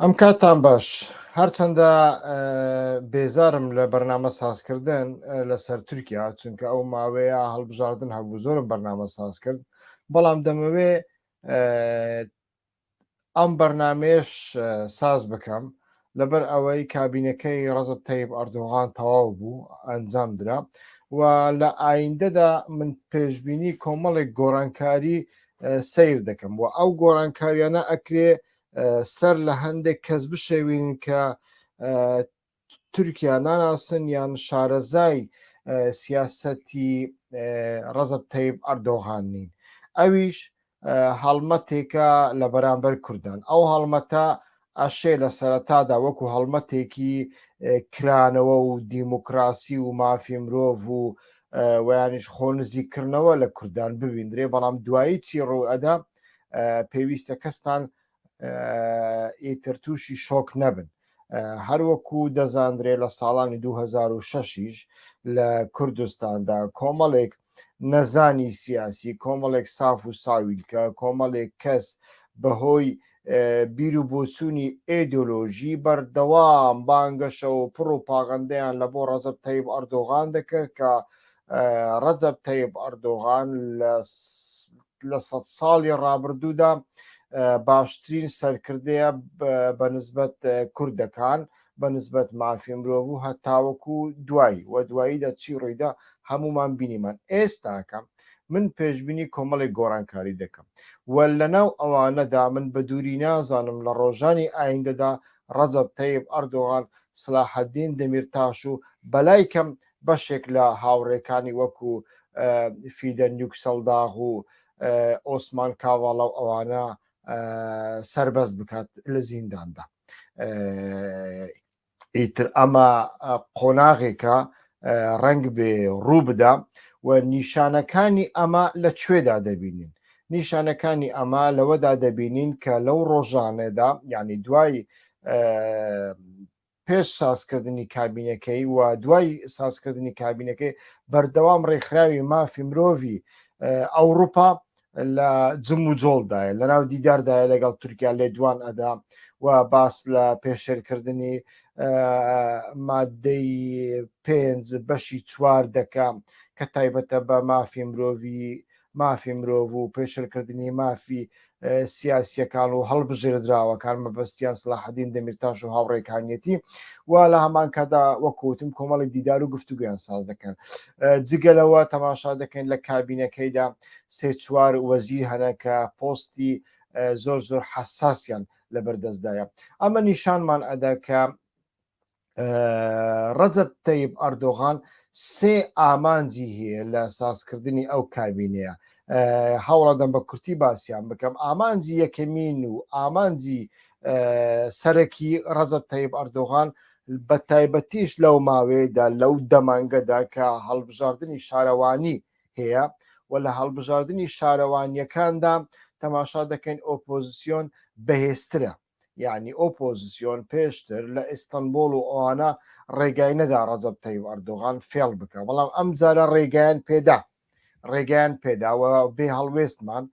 ئەم کاتتان باش هەرچەندە بێزارم لە بەرنامە سازکردن لەسەر تورکیا چونکە ئەو ماوەیە هەڵبژاردن هەبوو زۆرم بەرنامە ساز کرد بەڵام دەمەوێ ئەم بەرنمەیەش ساز بکەم لەبەر ئەوەی کابینەکەی ڕەزب تەیب ئەردۆغان تەواو بوو ئەنجام درا و لە ئایندەدا من پێشبینی کۆمەڵێک گۆڕانکاری سیر دەکەم و ئەو گۆڕانکاریانە ئەکرێ سەر لە هەندێک کەس بشێوین کە تورکیا ناناسن یان شارەزای سیاسەتی ڕەزب تەیب ئەردۆغان نین ئەویش هەڵمەتێکە لە بەرامبەر کوردان ئەو هەڵمەتە ئەشێ لە سەرەتادا وەکو هەڵمەتێکی کرانەوە و دیموکراسی و مافی مرۆڤ و ویانیش خۆ نزیکردنەوە لە کوردان ببیندرێ بەڵام دوایی چی ڕوو ئەدا پێویستە کەستان ئیتر تووشی شۆک نەبن هەروەکو دەزاندرێ لە ساڵانی 2006یش لە کوردستاندا کۆمەڵێک نەزانی سیاسی کۆمەڵێک ساف و ساویلکە کۆمەڵێک کەس بەهۆی بیر و بۆچوونی ئێدۆلۆژی بەردەوام بانگەشە و پڕ و پاغەندەیان لە بۆ ڕەجەب تەیب ئەردۆغان دەکرد کە ڕەجەب تەیب ئەردۆغان لە سە ساڵی ڕابردوودا باشترین سەرکردەیە بە نسبەت کوردەکان بە نسبەت مافی مرۆڤ و هەتاوەکو دوایی و دواییدا چی ڕوویدا هەمومان بینیمان ئێستاکە من پێشبینی کۆمەڵێک گۆڕانکاری دەکەم و لەناو ئەوانەدا من بە دووری نازانم لە ڕۆژانی ئایندەدا ڕەجەب تەیب ئەردۆغان سلاحەدین دەمیرتاش و بەلای کەم بەشێک لە هاوڕێکانی وەکو فیدەن یوکسەلداغ و ئۆسمان کاڤاڵا و ئەوانە سربەست بکات لە زینداندا ئیتر ئەمە قۆناغێکە ڕەنگ بێ ڕوو بدا و نیشانەکانی ئەمە لە کوێدا دەبینین نیشانەکانی ئەمە لەوەدا دەبینین کە لەو ڕۆژانەدا یعنی دوای پێش سازکردنی کابینەکەی و دوای سازکردنی کابینەکەی بەردەوام ڕێکخراوی مافی مرۆڤی ئەوروپا لە جم و جۆڵدایە لەناو دیداردایە لەگەڵ تورکیا لێدوان ئەدا و باس لە پێشێلکردنی مادەی پێنج بەشی چوار دەکا کە تایبەتە بە مافی مرۆڤی مافی مرۆڤ و پێشلکردنی مافی سیاسیەکان و هەڵبژێردراوەکان مەبەستیان سلاحدین دەمیرتاش و هاوڕێکانیەتی و لە هەمان کادا وەکوتم کۆمەڵی دیدار و گفتوگویان ساز دەکەن جگەلەوە تەماشا دەکەین لە کابینەکەیدا سێ چوار وەزیر هەنە کە پۆستی زۆر زۆر حساسیان لەبەردەستدایە ئەمە نیشانمان ئەدا کە ڕەجەب تەیب ئەردۆغان سێ ئامانجی هەیە لە سازکردنی ئەو کابینەیە هەوڵەدەم بە کورتی باسییان بکەم ئامانجی یەکەمین و ئامانجی سەرەکی ڕەجەب تەیب ئەردۆغان بە تایبەتیش لەو ماوەیەدا لەو دەمانگەدا کە هەڵبژاردنی شارەوانی هەیە و لە هەڵبژاردنی شارەوانیەکاندا تەماشا دەکەین ئۆپۆزیسیۆن بەهێزترە یەعنی ئۆپۆزسیۆن پێشتر لە ئیستەنبۆڵ و ئەوانە ڕێگای نەدا ڕەجەب تەیب ئەردۆغان فێڵ بکە بەڵام ئەم جارە ڕێگایان پێدا ڕێگایان پێدا و بێ هەڵوێستمان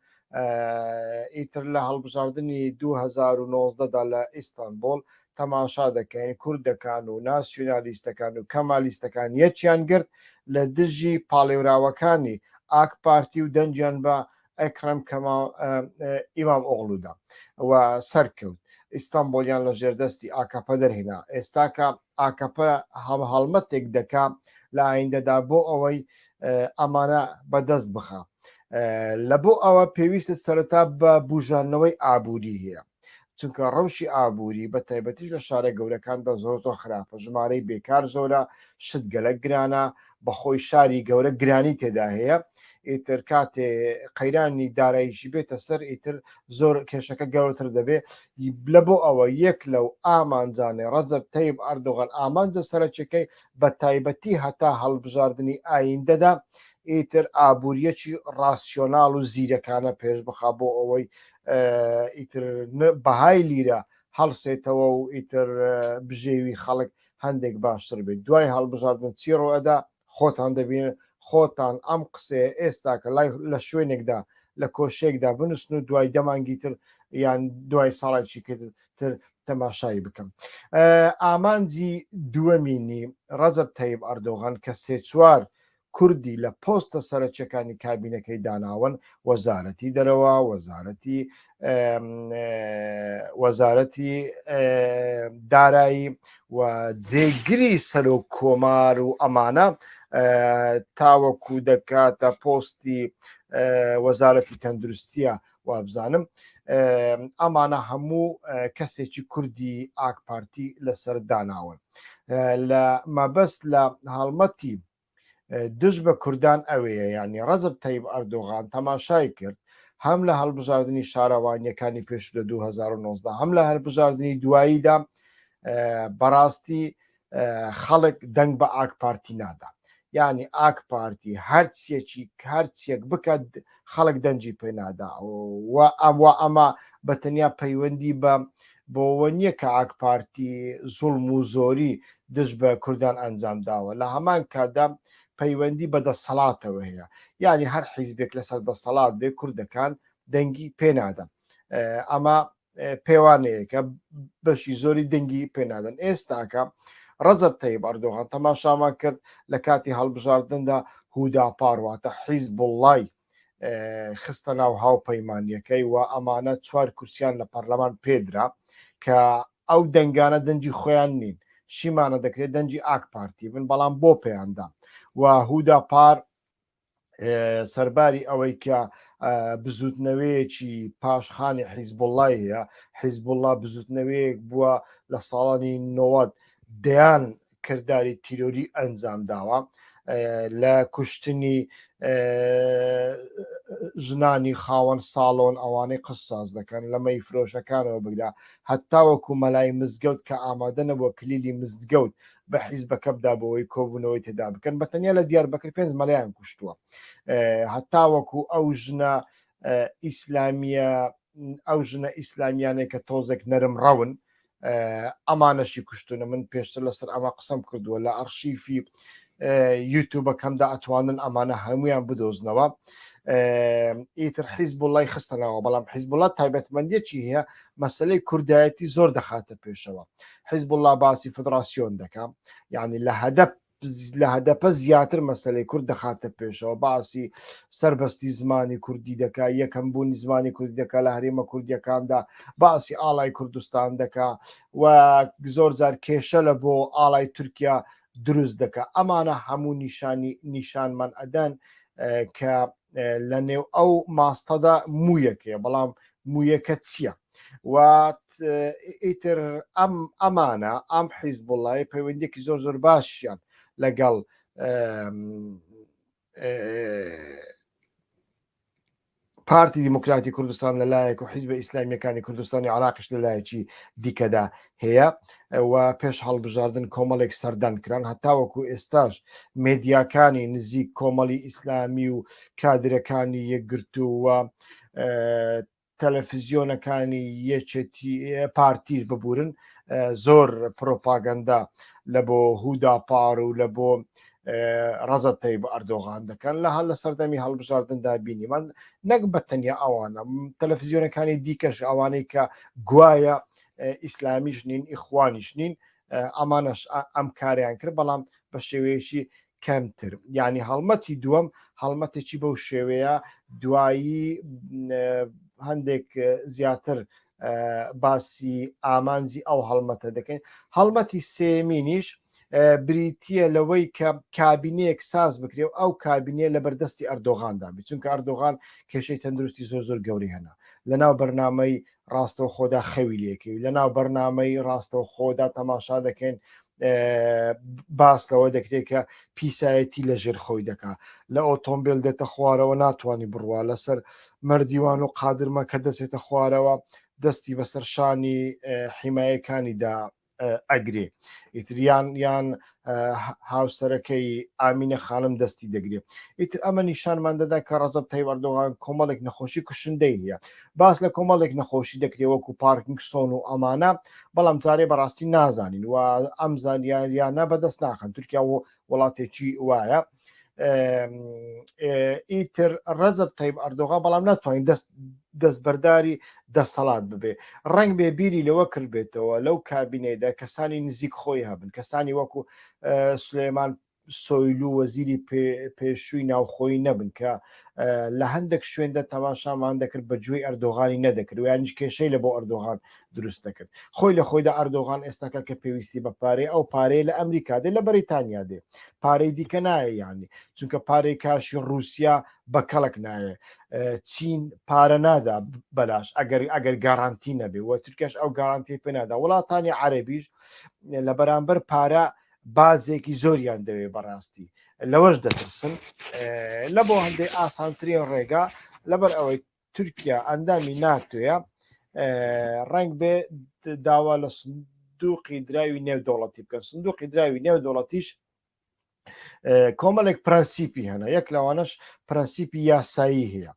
ئیتر لە هەڵبژاردنی 2019 دا لە ئیستانبۆڵ تەماشا دەکەین کوردەکان و ناسیونالیستەکان و کەمالیستەکان یەکیان گرت لە دژی پاڵێوراوەکانی ئاک پارتی و دەنگیان بە ئەکرەم کەمال ئیمام ئۆغلودا و سەرکەوت ئیستانبۆلیان لە ژێردەستی ئاکەپە دەرهێنا ئێستاکە ئاکەپە هەم هەڵمەتێک دەکا لە ئایندەدا بۆ ئەوەی ئەمانە بەدەست بخا لە بۆ ئەوە پێویستە سەرەتا بە بژانەوەی ئابووری هەیە چونکە ڕەوشی ئابووری بە تایبەتیش لە شارە گەورەکاندا زۆر زۆر خراپە ژمارەی بێکار زۆرە شت گەلەک گرانە بەخۆی شاری گەورە گرانی تێدا هەیە ئیتر کاتێ قەیرانی داراییشی بێتە سەر ئیتر زۆر کێشەکە گەورەتر دەبێ لە بۆ ئەوە یەک لەو ئامانجانێ ڕەجەب تەیب ئەردۆغان ئامانجە سەرەکیەکەی بە تایبەتی هەتا هەڵبژاردنی ئایندەدا ئیتر ئابووریەکی ڕاسیۆناڵ و زیرەکانە پێش بخا بۆ ئەوەی ئیتر بەهای لیرە هەڵسێتەوە و ئیتر بژێوی خەڵک هەندێک باشتر بێت دوای هەڵبژاردن چی ڕوئەدا خۆتان دەبینن خۆتان ئەم قسەیە ئێستا کە لای لە شوێنێکدا لە کۆشێکدا بنووسن و دوای دەمانگی تر یان دوای ساڵێکی تر تەماشای بکەم. ئامانجی دووەمینی ڕەجەب تەیب ئەردۆغان کە سێ چوار کوردی لە پۆستە سەرەکیەکانی کابینەکەی داناون، وەزارەتی دەرەوە، وەزارەتی وەزارەتی دارایی و جێگری سەرۆک کۆمار و ئەمانە تاوەکو دەکاتە پۆستی وەزارەتی تەندروستیە وابزانم ئەمانە هەموو کەسێکی کوردی ئاک پارتی لەسەر داناون لە مەبەست لە هەڵمەتی دژ بە کوردان ئەوەیە یعنی ڕەجەب تەیب ئەردۆغان تەماشای کرد هەم لە هەڵبژاردنی شارەوانیەکانی پێش لە 2019 هەم لە هەربژاردنی دواییدا بەڕاستی خەڵک دەنگ بە ئاک پارتی نادا یعنی ئاک پارتی هەرچیەکی هەرچیەک بکات خەڵک دەنگی پێ نادا و ئەم و ئەمە بە تەنیا پەیوەندی بە بۆوە نییە کە ئاک پارتی زوڵم و زۆری دژ بە کوردان ئەنجام داوە لە هەمان کاتدا پەیوەندی بە دەسەڵاتەوە هەیە یعنی هەر حیزبێک لەسەر دەسەڵات بێ کوردەکان دەنگی پێ نادەن ئەمە پێوانەیەکە بەشی زۆری دەنگی پێنادەن ئێستاکە ڕەجەب تەیب ئەردۆغان تەماشامان کرد لە کاتی هەڵبژاردندا هوداپار واتە حیزبوڵڵای خستە ناو هاوپەیمانیەکەی و ئەمانە چوار کورسیان لە پەرلەمان پێدرا کە ئەو دەنگانە دەنگی خۆیان نین شیمانە دەکرێت دەنگی ئاک پارتی بن بەڵام بۆ پێیاندا و هودا پار سەرباری ئەوەی کە بزوتنەوەیەکی پاشخانی حیزبوڵای هەیە حیزبوڵا بزوتنەوەیەک بووە لە ساڵانی 90 دەیان کرداری تیرۆری ئەنجام داوە لە کوشتنی ژنانی خاوەن ساڵۆن ئەوانەی قساز دەکەن لە مەی فرۆشەکانەوە بگرە هەتاوەکو مەلای مزگەوت کە ئامادە نەبووە کلیلی مزگەوت بە حیزبەکە بدا بۆەوەی کۆبوونەوەی تێدا بکەن بە تەنیا لە دیاربەکر پێنج مەلایان کوشتووە هەتاوەکو ئەو ژنە ئیسلامیە ئەو ژنە ئیسلامیانەی کە تۆزێک نەرم ڕەون ئەمانەشی کوشتونە من پێشتر لەسەر ئەمە قسەم کردووە لە ئەرشیفی یوتوبەکەمدا ئەتوانن ئەمانە هەمویان بدۆزنەوە ئیتر حیزبوڵای خستەنەوە بەڵام حیزبوڵات تایبەتمەندیەکی هەیە مەسلەی کوردایەتی زۆر دەخاتە پێشەوە حیزبوڵا باسی فدراسیۆن دەکا یعنی لە هەدەپ لە هەدەپە زیاتر مەسلەی کورد دەخاتە پێشەوە باسی سربەستی زمانی کوردی دەکا یەکەم بوونی زمانی کوردی دەکا لە هەرێمە کوردیەکاندا باسی ئاڵای کوردستان دەکا و زۆر جار کێشە لە بۆ ئاڵای تورکیا دروست دەکا ئەمانە هەموو نیشانی نیشانمان ئەدەن کە لە نێو ئەو ماستەدا مویەکەیە بەڵام مویەکە چییە؟ و ئیتر ئەم ئەمانە ئەم حیزبوڵای پەیوەندێکی زۆر زۆر باشیان لەگەڵ پارتی دیموکراتی کوردستان لەلایەک و حیزبە ئیسلامیەکانی کوردستانی عراقش لەلایەکی دیکەدا هەیە و پێش هەڵبژاردن کۆمەڵێک سەردان کران هەتاوەکو ئێستاش مێدیاکانی نزیک کۆمەڵی ئیسلامی و کادرەکانی یەکگرتوو و تەلەفزیۆنەکانی یەکێتی پارتیش ببورن زۆر پرۆپاگەندە لە بۆ هودا پار و لە بۆ ڕەجەب تەیب ئەردۆغان دەکەن لە هەر لە سەردەمی هەڵبژاردندا بینیمان نەک بە تەنیا ئەوانە تەلەفزیۆنەکانی دیکەش ئەوانەی کە گوایە ئیسلامیش نین ئیخوانیش نین ئەمانەش ئەم کاریان کرد بەڵام بە شێوەیەکی کەمتر یعنی هەڵمەتی دووەم هەڵمەتێکی بەو شێوەیە دوایی هەندێک زیاتر باسی ئامانجی ئەو هەڵمەتە دەکەین هەڵمەتی سێمینیش بریتە لەوەی کە کابینەیەک ساز بکرێ و ئەو کابینەیە لە بەردەستی ئەردۆغاندا بێت چونکە ئەردۆغان کێشەی تەندروستی زۆر زۆر گەوری هەنا لەناو بەرنامەی ڕاستەوخۆدا خەوی لێکەوی لەناو بەرنامەی ڕاستەوخۆدا تەماشا دەکەین باس لەوە دەکرێت کە پیسایەتی لە ژێر خۆی دەکا لە ئۆتۆمبیل دێتە خوارەوە ناتوانانی بڕوا لەسەر مردیوان و قادرمە کە دەچێتە خوارەوە دەستی بەسەر شانی حیمایەکانیدا ئەگرێ ئیتر یان یان هاوسەرەکەی ئامینە خانم دەستی دەگرێ ئیتر ئەمە نیشانمان دەدا کە ڕەجەب تەیب ئەردۆغان کۆمەڵێک نەخۆشی کوشندەی هەیە باس لە کۆمەڵێک نەخۆشی دەکرێ وەکو پارکینگسۆن و ئەمانە بەڵام جارێ بەڕاستی نازانین و ئەم زانیاریانە بەدەست ناخەن تورکیا و وڵاتێکی وایە ئیتر ڕەجەب تەیب ئەردۆغان بەڵام ناتوانین دەست دەستبەرداری دەسەڵات ببێ. ڕەنگ بێ بیری لەوە کردبێتەوە لەو کابینەیدا کەسانی نزیک خۆی هەبن، کەسانی وەکو سلێمان سۆیلو وەزیری پێشووی ناوخۆیی نەبن کە لە هەندێک شوێندا تەماشامان دەکرد بە گوێی ئەردۆغانی نەدەکرد و یانیش کێشەی لە بۆ ئەردۆغان دروست دەکرد. خۆی لە خۆیدا ئەردۆغان ئێستاکە کە پێویستی بە پارەی ئەو پارەیە لە ئەمریکا دێ لە بەریتانیا دێ پارەی دیکە نایە یانی چونکە پارەی کاشی رووسیا بە کەڵک نایە چین پارە نادا بەلاش ئەگەر ئەگەر گارانتی نەبێ و تورکیاش ئەو گارانتی پێ نادا وڵاتانی عەربیش لە بەرامبەر پارە بازێکی زۆریان دەوێ بەڕاستی لەوەش دەترسن لە بۆ هەندێک ئاسانترین ڕێگا لەبەر ئەوەی تورکیا ئەندامی ناتۆیە ڕنگ بێ داوا لە سندوقی دراوی نێودەوڵەتی بکەن سندوقی دراوی نێودەوڵەتیش کۆمەڵێک پرەنسیپی هەنە یەک لەوانەش پرەنسیپی یاسایی هەیە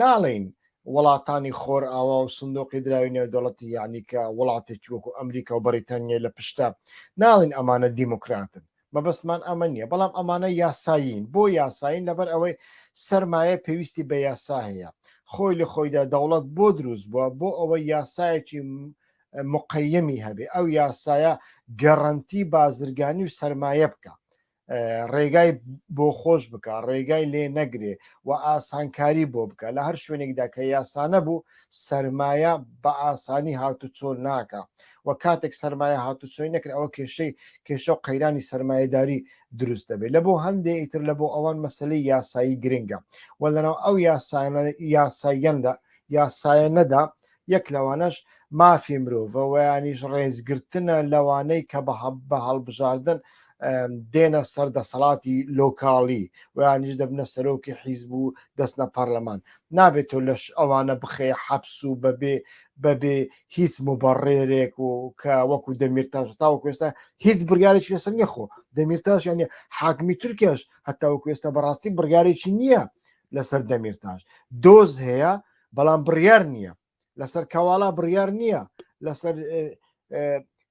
ناڵین وڵاتانی خۆر ئاوا و سندۆقی دراوی نێودەوڵەتی یعنی کە وڵاتێکی وەکو ئەمریکا و بەریتانیا لە پشتە ناڵین ئەمانە دیموکراتن مەبەستمان ئەمە نییە بەڵام ئەمانە یاسایین بۆ یاسایین لەبەر ئەوەی سەرمایە پێویستی بە یاسا هەیە خۆی لە خۆیدا دەوڵەت بۆ دروست بووە بۆ ئەوەی یاسایەکی مقەیەمی هەبێ ئەو یاسایە گەڕەنتی بازرگانی و سەرمایە بکە ڕێگای بۆ خۆش بکە ڕێگای لێ نەگرێ و ئاسانکاری بۆ بکە لە هەر شوێنێکدا کە یاسا نەبوو سەرمایە بە ئاسانی هاتوچۆ ناکە و کاتێک سەرمایە هاتوچۆی نەکرد ئەوە کێشەی کێشە و قەیرانی سەرمایەداری دروست دەبێت لە بۆ هەندێ ئیتر لە بۆ ئەوان مەسلەی یاسایی گرنگە و لەناو ئەو یاسایانە یاساییاندا یاسایەنەدا یەک لەوانەش مافی مرۆڤە ویانیش ڕێزگرتنە لەوانەی کە بە هەڵبژاردن دێنە سەر دەسەڵاتی لۆکاڵی ویانیش دەبنە سەرۆکی حیزب و دەستنە پەرلەمان نابێت تۆ لەش ئەوانە بخێ حەبس و بەبێ بەبێ هیچ مبەڕێرێک و کە وەکو دەمیرتاش تاوەکو ئێستا هیچ بڕیارێکی لەسەر نییە خۆ دەمیرتاش یعنی حاکمی تورکیاش هەتاوەکو ئێستا بەڕاستی بڕیارێکی نییە لەسەر دەمیرتاش دۆز هەیە بەڵام بڕیار نییە لەسەر کەواڵا بڕیار نییە لەسەر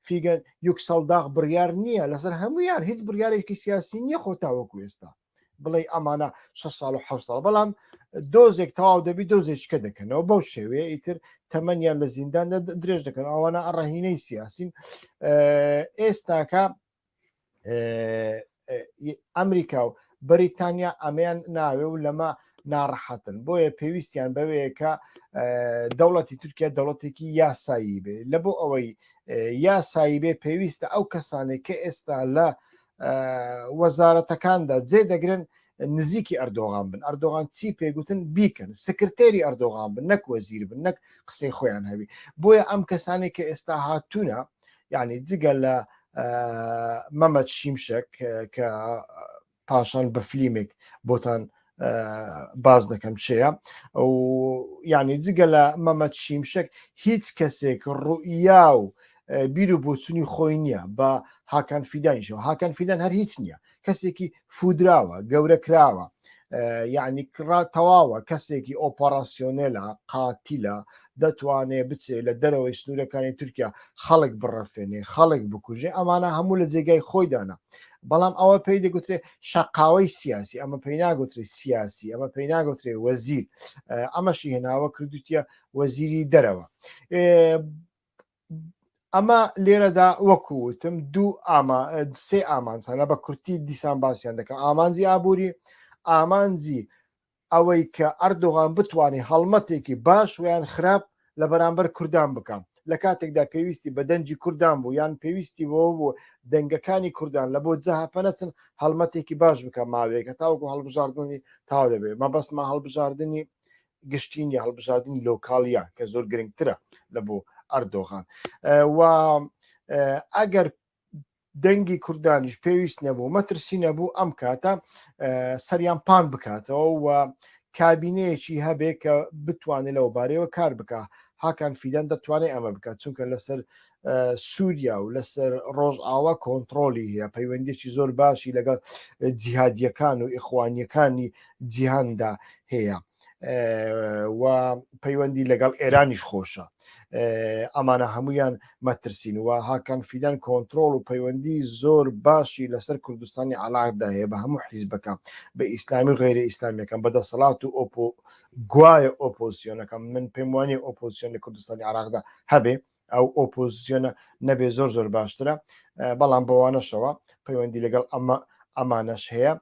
فیگەن یوکسەڵداغ بڕیار نییە لەسەر هەمویان هیچ بڕیارێکی سیاسی نییە خۆ تاوەکو ئێستا بڵێ ئەمانە 6 ساڵ و 6 ساڵ بەڵام دۆزێک تەواو دەبی دۆزێککە دەکەنەوە بەو شێوەیە ئیتر تەمەنیان لە زیندان درێژ دەکەن ئەوانە ڕەهینەی سیاسین ئێستاکە ئەمریکا و بەریتانیا ئەمەیان ناوێ و لەمە ناڕەحەتن بۆیە پێویستیان بەوەیە کە دەوڵەتی تورکیا دەوڵەتێکی یاسایی بێ لە بۆ ئەوەی یاسایی بێ پێویستە ئەو کەسانێک کە ئێستا لە وەزارەتەکاندا جێ دەگرن نزیکی ئەردۆغان بن ئەردۆغان چی پێگوتن بیکەن سکرتێری ئەردۆغان بن نەک وەزیر بن نەک قسەی خۆیان هەبی بۆیە ئەم کەسانێک کە ئێستا هاتوونە یعنی جگە لە مەمەد شیمشەک کە پاشان بە فلیمێک بۆتان باز دەکەم چێە و یعنی جگە لە مەمەد شیمشەک هیچ کەسێک ڕوئیا و بیر و بۆچونی خۆی نییە بە هاکان فیدانیشەوە هاکان فیدان هەر هیچ نییە کەسێکی فودراوە گەورە کراوە یعنی کڕا تەواوە کەسێکی ئۆپەراسیۆنێلە قاتیلە دەتوانێ بچێ لە دەرەوەی سنوورەکانی تورکیا خەڵک بڕەفێنێ خەڵک بکوژێ ئەمانە هەموو لە جێگای خۆیدانە بەڵام ئەوە پێی دەگوترێ شەقاوەی سیاسی ئەمە پێی ناگوترێ سیاسی ئەمە پێی ناگوترێ وەزیر ئەمەشی هێناوە کردوتیە وەزیری دەرەوە ئەمە لێرەدا وەکو وتم دوو ئاما سێ ئامانجانە بە کورتی دیسان باسییان دەکەم ئامانجی ئابووری ئامانجی ئەوەی کە ئەردۆغان بتوانێت هەڵمەتێکی باش ویان خراپ لە بەرامبەر کوردان بکەم لە کاتێکدا پێویستی بە دەنگی کوردان بوو یان پێویستی بۆ بوو دەنگەکانی کوردان لە بۆ جەهەپە نەچن هەڵمەتێکی باش بکە ماوەیەکە تاوەکو هەڵبژاردنی تاو دەبێت مەبەستمە هەڵبژاردننی گشتی نیە هەڵبژاردنی لۆکاڵیە کە زۆر گرنگترە لە بۆ ئەردۆغان و ئەگەر دەنگی کوردانیش پێویست نەبوو مەترسی نەبوو ئەم کاتە سەریان پان بکاتەوە و کابینەیەکی هەبێ کە بتوانێت لەو بارەیەوە کار بکە هاکان فیدان دەتوانێت ئەمە بکات چونکە لەسەر سووریا و لەسەر ڕۆژئاوا کۆنتترۆلی هەیە پەیوەندێکی زۆر باشی لەگەڵ جیهادیەکان و ئیخوانیەکانی جیهاندا هەیە. و پەیوەندی لەگەڵ ئێرانیش خۆشە. ئەمانە هەمویان مەترسین و هاکان فیدان کۆنتترۆل و پەیوەندی زۆر باشی لەسەر کوردستانی علاقدا هەیە بە هەموو حیزبەکان بە ئیسلامی و غیرە ئیسلامیەکان بە دەسەڵات و ئۆپۆ گوایە ئۆپۆزیسیۆنەکان من پێم وانە ئۆپۆزیسیۆن لە کوردستانی عراقدا هەبێ ئەو ئۆپۆزیسیۆنە نەبێ زۆر زۆر باشترە بەڵام بەوانەشەوە پەیوەندی لەگەڵ ئەمە ئەمانەش هەیە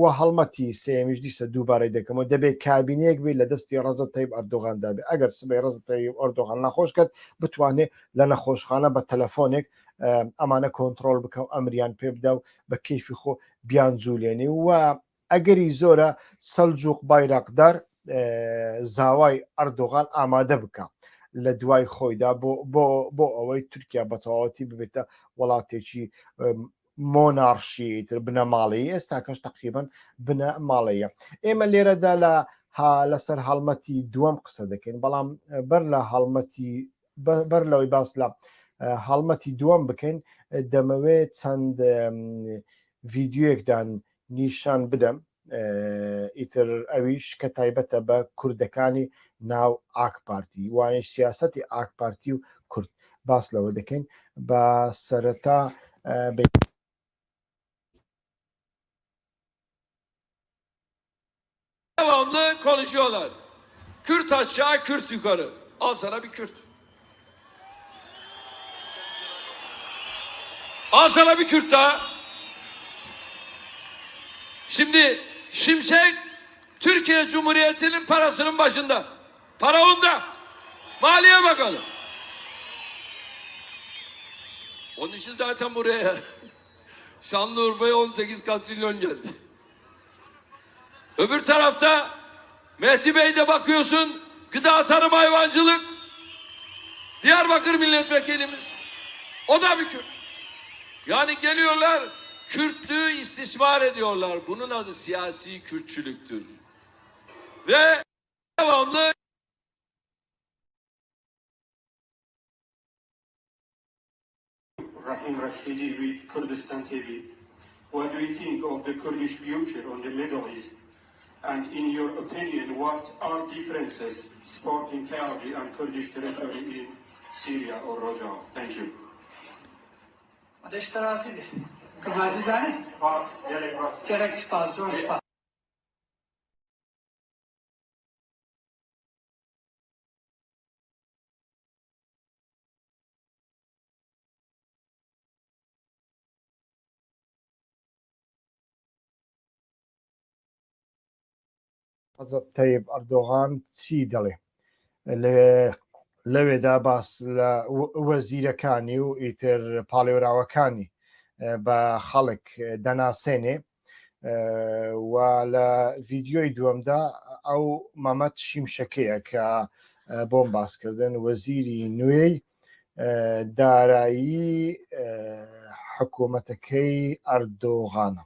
و هەڵمەتی سێمیش دیسە دووبارەی دەکەمەوە دەبێت کابینەیەک بێت لە دەستی ڕەجەب تەیب ئەردۆغاندا بێ ئەگەر سبەی ڕەجەب تەیب ئەردۆغان نەخۆش کەت بتوانێت لە نەخۆشخانە بە تەلەفۆنێک ئەمانە کۆنتترۆل بکە و ئەمریان پێ بدا و بە کەیفی خۆ بیان جوولێنێ و ئەگەری زۆرە سەلجوق بایراقدار زاوای ئەردۆغان ئامادە بکە لە دوای خۆیدا بۆ ئەوەی تورکیا بە تەواوەتی ببێتە وڵاتێکی مۆنارشی تر بنەماڵەیی ئێستاکەش تقریبن بنەماڵەیە ئێمە لێرەدا لە ها لەسەر هەڵمەتی دووەم قسە دەکەین بەڵام بەر لە هەڵمەتی بەر لەوەی باس لە هەڵمەتی دووەم بکەین دەمەوێت چەند ڤیددیوەکدان نیشان بدەم ئیتر ئەویش کە تایبەتە بە کوردەکانی ناو ئاک پارتی وانەی سیاسەتی ئاک پارتی و کورد باس لەوە دەکەین بە سەرەتا بە Devamlı konuşuyorlar. Kürt aşağı, Kürt yukarı. Al sana bir Kürt. Al sana bir Kürt daha. Şimdi Şimşek Türkiye Cumhuriyeti'nin parasının başında. Para onda. Maliye Bakanı. Onun için zaten buraya Şanlıurfa'ya 18 katrilyon geldi. Öbür tarafta Mehdi Bey'de bakıyorsun gıda tarım hayvancılık Diyarbakır milletvekilimiz. O da bir Kürt. Yani geliyorlar Kürtlüğü istismar ediyorlar. Bunun adı siyasi Kürtçülüktür. Ve devamlı Rahim Rashidi with Kurdistan TV. What do you think of the Kurdish future on the Middle East? And in your opinion, what are differences supporting KRG and Kurdish territory in Syria or Rojava? Thank you. Gelek spas, zor spas. ڕەجەب تەیب ئەردۆغان چی دەڵێ لەوێدا باس لە وەزیرەکانی و ئیتر پاڵێوراوەکانی بە خەڵک دەناسێنێ و لە ڤیددیۆی دووەمدا ئەو مەمەت شیمشەکەیە کە بۆم باسکردن وەزیری نوێی دارایی حکوومەتەکەی ئەردۆغانە.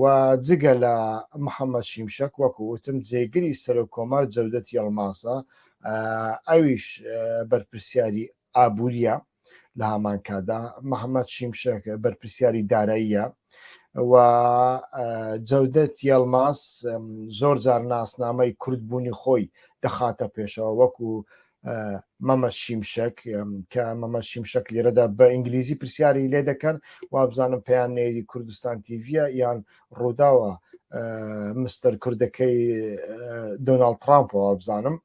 و جگە لە محەممەد شیمشەک وەکو وتم جێگری سەرۆک کۆمار جەودەت یەڵمازە ئەویش بەرپرسیاری ئابووریە لە هەمان کاتدا محەممەد شیمشەک بەرپرسیاری داراییە و جەودەت یەڵماز زۆر جار ناسنامەی کوردبوونی خۆی دەخاتە پێشەوە وەکو مەمەد شیمشەک کە مەمەد شیمشەک لێرەدا بە ئینگلیزی پرسیاری لێ دەکەن وابزانم پێیان نێری کوردستان تیڤە یان ڕووداوە مستەر کوردەکەی دۆناڵد ترامپەوە بزانم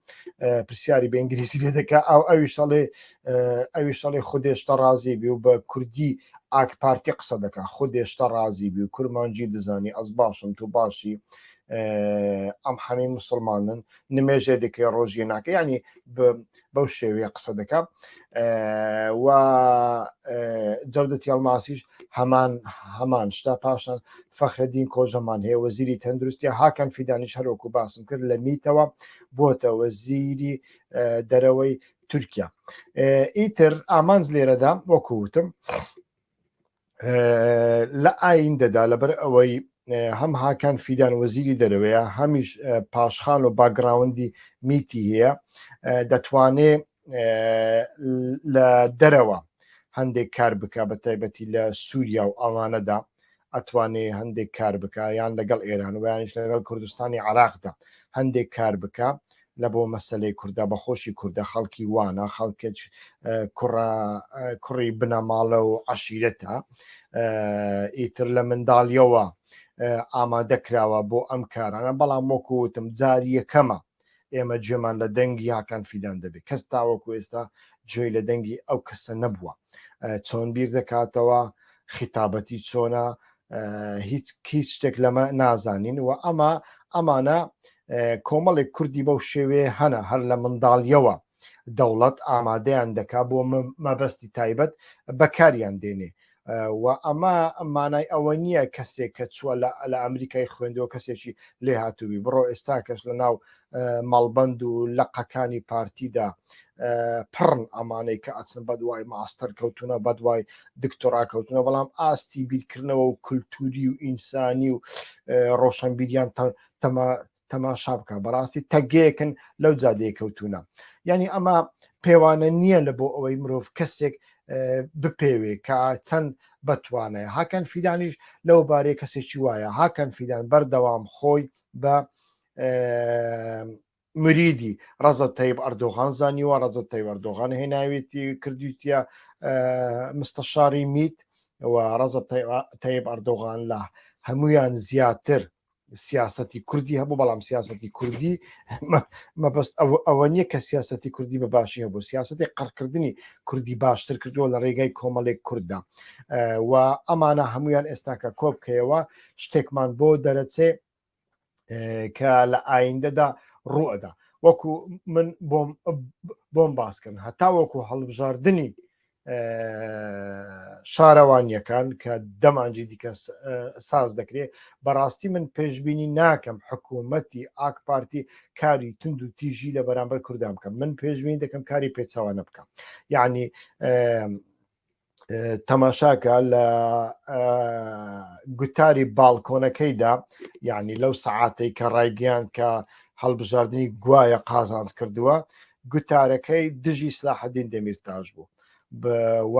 پرسیاری بە ئینگلیزی لێ دەکە ئەو ئەوی شەڵێ ئەوی شەڵێ خودێشتە ڕازی بی و بە کوردی ئاک پارتی قسە دەکا خودێشتە ڕازی بی و کورمانجی دزانی ئەس باشم تو باشی ئەم حەمی مسلمانن نمێژێ دەکەی ڕۆژیە ناکە ینی بەو شێوەیە قسە دەکا و جەودەتی ئەڵماسیش هەمان هەمان شتا پاشان فەخرەدین کۆژەمان هەیە وەزیری تەندروستی هاکان فیدانیش هەروەکو باسم کرد لە میتەوە بۆتە وەزیری دەرەوەی تورکیا ئیتر ئامانج لێرەدا وەکو وتم لە ئایندەدا لەبەر ئەوەی هەم هاکان فیدان وەزیری دەرەوەیە هەمیش پاشخان و باگراوندی میتی هەیە دەتوانێ لە دەرەوە هەندێک کار بکە بە تایبەتی لە سووریا و ئەوانەدا. ئەتوانێ هەندێک کار بکە یان لەگەڵ ئێران ویانیش لەگەڵ کوردستانی عراقدا هەندێک کار بکە لە بۆ مەسلەی کووردا بەخۆشی کوردە خەڵکی وانە خەڵکێک کوڕە کوڕی بنەماڵە و عەشیرەتە ئیتر لە منداڵیەوە ئامادە کراوە بۆ ئەم کارانە بەڵام وەکو وتم جاری یەکەمە ئێمە گوێمان لە دەنگی هاکان فیدان دەبێت کەس تاوەکو ئێستا گوێی لە دەنگی ئەو کەسە نەبووە چۆن بیر دەکاتەوە خیتابەتی چۆنە هیچ هیچ شتێک لەمە نازانین و ئەمە ئەمانە کۆمەڵێک کوردی بەو شێوەیە هەنە هەر لە منداڵیەوە دەوڵەت ئامادەیان دەکا بۆ مەبەستی تایبەت بەکاریان دێنێ و ئەمە مانای ئەوە نییە کەسێک کە چووە لە ئەمریکای خوێندەوە کەسێکی لێ هاتووی بڕۆ ئێستا کەش لە ناو مەڵبند و لەقەکانی پارتیدا پڕن ئەمانەی کە ئەچن بەدوای ماستەر کەوتونە بەدوای دکتۆرا کەوتونە بەڵام ئاستی بیرکردنەوە و کولتوری و ئینسانی و ڕۆشنبیریان تەما تەماشا بکە بەڕاستی تەگەیەکن لەو جادەیە کەوتونە یعنی ئەمە پێوانە نییە لە بۆ ئەوەی مرۆڤ کەسێک بپێوێ کە چەند بەتوانایە هاکەن فیدانیش لەو بارەیە کەسێکی وایە هاکەن فیدان بەردەوام خۆی بە مریدی ڕەزە تەیب ئەردۆغان زانیوە ڕەزە تەیب ئەردۆغان هێناوێتی کردویتە مستەشاری میت و ڕەزە تەیب ئەردۆغان لە هەمویان زیاتر سیاسەتی کوردی هەبوو بەڵام سیاسەتی کوردی مەبەست ئەوە نییە کە سیاسەتی کوردی بە باشی هەبوو سیاسەتی قڕکردنی کوردی باشتر کردووە لە ڕێگای کۆمەڵێک کورددا و ئەمانە هەمویان ئێستاکە کۆبکەیەوە شتێکمان بۆ دەرەچێ کە لە ئایندەدا ڕوئەدا وەکو من بۆم بۆم باسکردن هەتا وەکو هەڵبژاردننی شارەوانیەکان کە دەمانجی دیکە ساز دەکرێت بەڕاستی من پێشببینی ناکەم حکوومەتی ئاک پارتی کاری تند و تیژی لە بەرامبەر کوردان بکەم من پێشببینی دەکەم کاری پێچەوانە بکەم یعنی تەماشاکە لە گوتاری باڵکۆنەکەیدا یعنی لەو سەعاتەی کە ڕایگەیان کە هەڵبژاردننی گوایە قازانج کردووە گوتارەکەی دژی سلاحەدین دەمیرتاش بوو و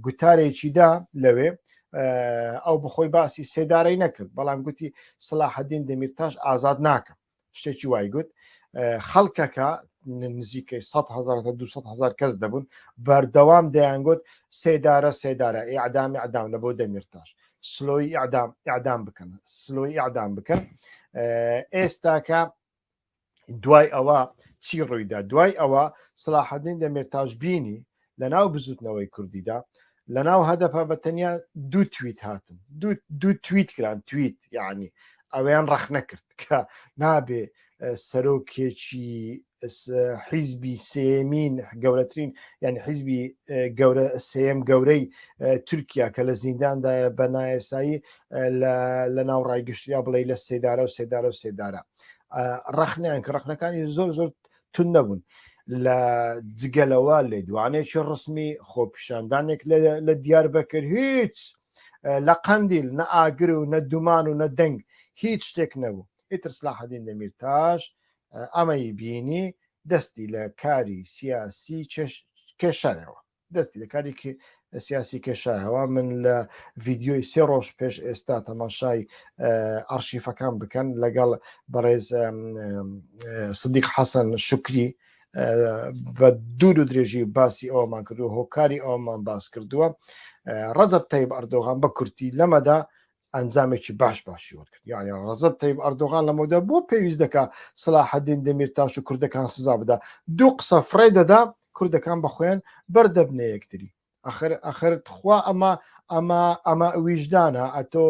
گوتارێکیدا لەوێ ئەو بخۆی باسی سێدارەی نەکرد بەڵام گوتی سلاحەدین دەمیرتاش ئازاد ناکەم شتێکی وای گوت خەڵکەکە نزیکەی 100 هزار تا 200 هزار کەس دەبوون بەردەوام دەیانگوت سێدارە سێدارە ئیعدام ئیعدام لە بۆ دەمیرتاش سلۆی ئیعدام ئیعدام بکەن سلۆی ئیعدام بکەن ئێستاکە دوای ئەوە چی ڕوویدا دوای ئەوە سلاحەدین دەمێرتاش بینی لە ناو بزوتنەوەی کوردیدا لە ناو هەدەپە بە تەنیا دوو تویت هاتن دوو تویت کران تویت یعنی ئەویان ڕەخنە کرد کە نابێ سەرۆکێکی حیزبی سێمین گەورەترین یعنی حیزبی گەورە سێم گەورەی تورکیا کە لە زینداندایە بە نایاسایی لە ناو ڕای گشتیا بڵێ لە سێدارە و سێدارە و سێدارە ڕەخنیان کە ڕەخنەکانی زۆر زۆر تون نەبوون لە جگەلەوە لێدوانێکی ڕسمی خۆپیشاندانێک لە دیار بەکر هیچ لە قەندیل نە ئاگر و نە دومان و نە دەنگ هیچ شتێک نەبوو ئیتر سلاحەدین دەمیرتاش ئەمەی بینی دەستی لە کاری سیاسی کێشایەوە دەستی لە کاری سیاسی کێشایەوە من لە ڤیددیۆی سێ ڕۆژ پێش ئێستا تەماشای ئەرشیفەکان بکەن لەگەڵ بەڕێز سدیق حەسەن شکری بە دوور و درێژی باسی ئەومان کردو هۆکاری ئەومان باس کردووە ڕەجەب تەیب ئەردۆغان بە کورتی لەمەدا ئەنجامێکی باش باشی وەرگرت یعنی ڕەجەب تەیب ئەردۆغان لەمەودا بۆ پێویست دەکا سەلاحەدین دەمیرتاش و کوردەکان سزا بدا دوو قسە فڕێ دەدا کوردەکان بە خۆیان بەردەبنە یەکتری ئەخر ئەخر تخوا ئەمە ئەمە ئەمە ویژدانە ئەتۆ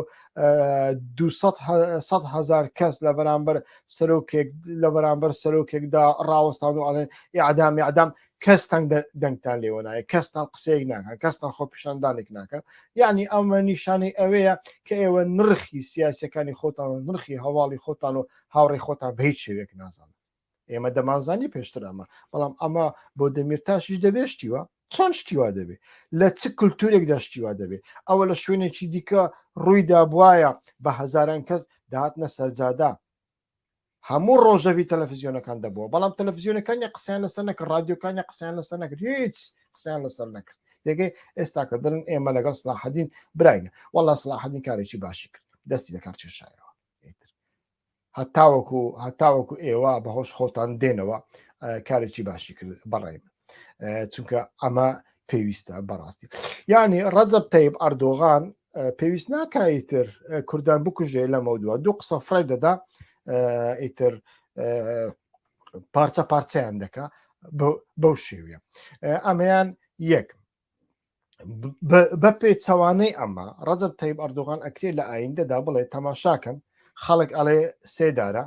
200 هزار کەس لە بەرامبەر سەرۆکێک لە بەرامبەر سەرۆکێکدا ڕاوەستان و ئەڵێن ئیعدام ئیعدام کەستان دەنگتان لێوە نایە کەستان قسەیەک ناکەن کەستان خۆپیشاندانێک ناکەن یعنی ئەمە نیشانەی ئەوەیە کە ئێوە نرخی سیاسەکانی خۆتان و نرخی هەواڵی خۆتان و هاوڕێی خۆتان بە هیچ شێوێک نازانن ئێمە دەمانزانی پێشتر ئەمە بەڵام ئەمە بۆ دەمیرتاشیش دەبێ شتیوە چۆن شتیوا دەبێ لە چ کولتورێکدا شتیوا دەبێ ئەوە لە شوێنێکی دیکە ڕوویدا بواە بە هەزاران کەس داهاتنە سەرجادا هەموو ڕۆژەڤی تەلەفزیۆنەکان دەبووە بەڵام تەلەفزیۆنەکانی قسەیان لەسەر نەکرد ڕادیۆکانی قسەیان لەسەر نەکرد هیچ قسەیان لەسەر نەکرد. تێگەی ئێستا کە دەڵێن ئێمە لەگەڵ سلاحەدین براینە والله سلاحەدین کارێکی باشی کرد دەستی لەکار کێشایەوە هەتاوەکو هەتاوەکو ئێوە بەهۆش خۆتان دێنەوە کارێکی باشی کرد بەڕای من چونکە ئەمە پێویستە بەڕاستی یعنی ڕەجەب تەیب ئەردۆغان پێویست ناکە ئیتر کوردان بکوژێ لەمە دووە دوو قسە فڕێ دەدا ئیتر پارچە پارچەیان دەکا بەو شێوەیە ئەمەیان یەک بە پێچەوانەی ئەمە ڕەجەب تەیب ئەردۆغان ئەکرێ لە ئایندەدا بڵێ تەماشاکەن خەڵک ئەڵێ سێدارە